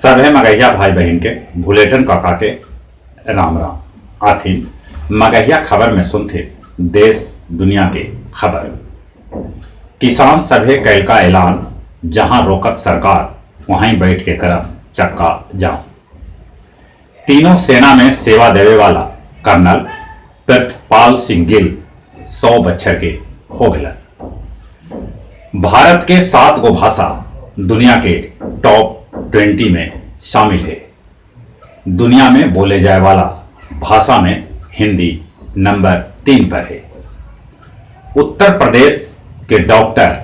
सभे मगहिया भाई-बहिन के भुलेटन काका के राम राम। आथिन मगहिया खबर में सुनथिन देश दुनिया के खबर। किसान सभे कैलका ऐलान, जहां रोकत सरकार वहईं बइठ के करब चक्का जाम। तीनों सेना में सेवा देवे वाला कर्नल पृथ्पाल सिंह गिल 100 बच्छर के हो गेलन। भारत के 7 गो भाषा दुनिया के टॉप 20 में शामिल हे। दुनिया में बोले जाए वाला भाषा में हिंदी नंबर 3 पर है। उत्तर प्रदेश के डॉक्टर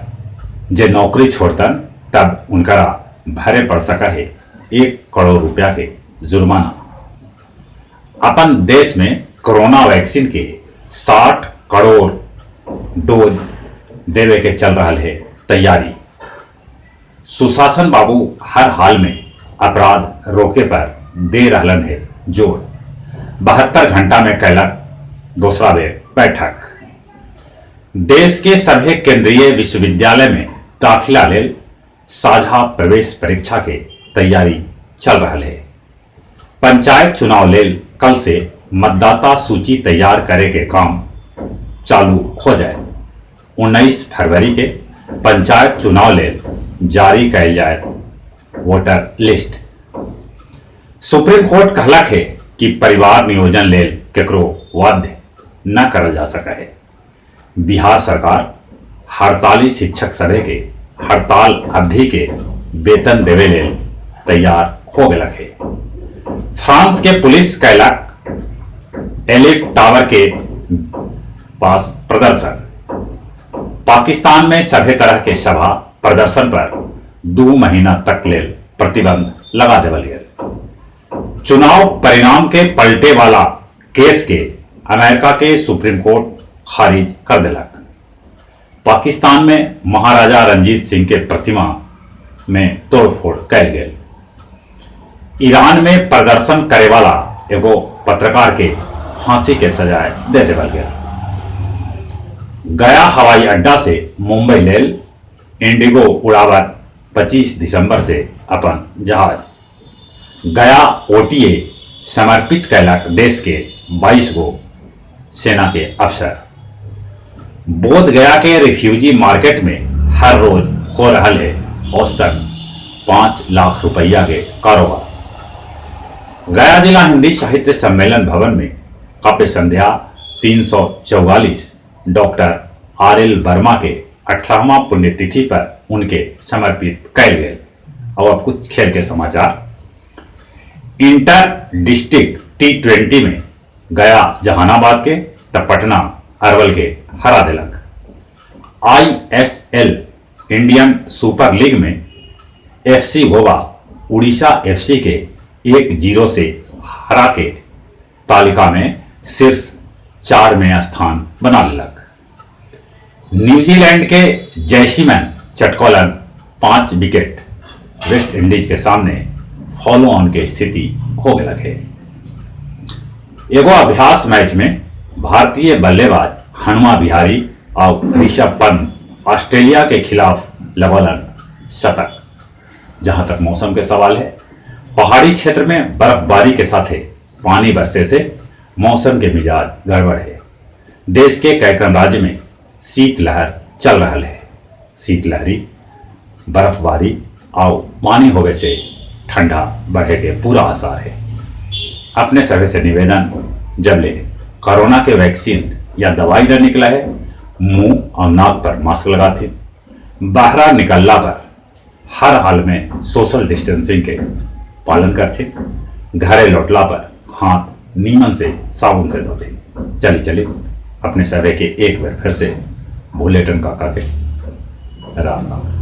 जे नौकरी छोड़तन तब उनकरा भरे पड़ सका है 1 करोड़ रुपया के जुर्माना। अपन देश में कोरोना वैक्सीन के 60 करोड़ डोज देवे के चल रहा है तैयारी। सुशासन बाबू हर हाल में अपराध रोके पर दे रहलन है जोर। 72 घंटा में कैलक दूसरा बेर बैठक। देश के सभी केंद्रीय विश्वविद्यालय में दाखिला लेल साझा प्रवेश परीक्षा के तैयारी चल रहा है। पंचायत चुनाव लेल कल से मतदाता सूची तैयार करे के काम चालू हो जाए। 19 फरवरी के पंचायत चुनाव लेल जारी कैल जाए वोटर लिस्ट। सुप्रीम कोर्ट कहलक है कि परिवार नियोजन लेल केकरो बाध्य न करल जा सका है। बिहार सरकार हड़ताली शिक्षक सभे के हड़ताल अवधि के वेतन देवे लेल तैयार हो गया है। फ्रांस के पुलिस कैलक एलिफ टावर के पास प्रदर्शन। पाकिस्तान में सभी तरह के सभा प्रदर्शन पर 2 महीना तक लेल प्रतिबंध लगा देवल गेल। चुनाव परिणाम के पलटे वाला केस के अमेरिका के सुप्रीम कोर्ट खारिज कर दिलक। पाकिस्तान में महाराजा रंजीत सिंह के प्रतिमा में तोड़फोड़ कैल गेल। ईरान में प्रदर्शन करे वाला एगो पत्रकार के फांसी के सजाए दे देवल गेल। गया हवाई अड्डा से मुंबई लेल इंडिगो उड़ावत 25 दिसंबर से अपन जहाज। गया ओटीए समर्पित कैलक देश के 22 गो सेना के अफसर। बोध गया के रिफ्यूजी मार्केट में हर रोज हो रहा है औसतन 5 लाख रुपया के कारोबार। गया जिला हिंदी साहित्य सम्मेलन भवन में काव्य संध्या 344 डॉक्टर आर.एल. वर्मा के 18वां पुण्यतिथि पर उनके समर्पित कैल गए। और अब कुछ खेल के समाचार। इंटर डिस्ट्रिक्ट T20 में गया जहानाबाद के तब पटना अरवल के हरा दिलक। ISL Indian super league में एफसी गोवा उड़ीसा एफसी के 1-0 से हरा के तालिका में शीर्ष 4 में स्थान बना लिलक। न्यूजीलैंड के जैसीमैन चटकौलन 5 विकेट वेस्ट इंडीज के सामने फॉलो ऑन के स्थिति हो गया है। एगो अभ्यास मैच में भारतीय बल्लेबाज हनुमा विहारी और ऋषभ पंत ऑस्ट्रेलिया के खिलाफ लगौलन शतक। जहां तक मौसम के सवाल है, पहाड़ी क्षेत्र में बर्फबारी के साथ पानी बरसे से मौसम के मिजाज गड़बड़ है। देश के कैकन राज्य में शीतलहर चल रहा है। शीतलहरी, बर्फबारी और पानी होवे से ठंडा बढ़े के पूरा आसार है। अपने सभी से निवेदन, जब ले कोरोना के वैक्सीन या दवाई न निकला है, मुंह और नाक पर मास्क लगाते, बाहर निकलला पर हर हाल में सोशल डिस्टेंसिंग के पालन करते, घरे लौटला पर हाथ नीमन से साबुन से धोते। चली चली अपने सभी के एक बार फिर से भुलेटन काका के राम राम।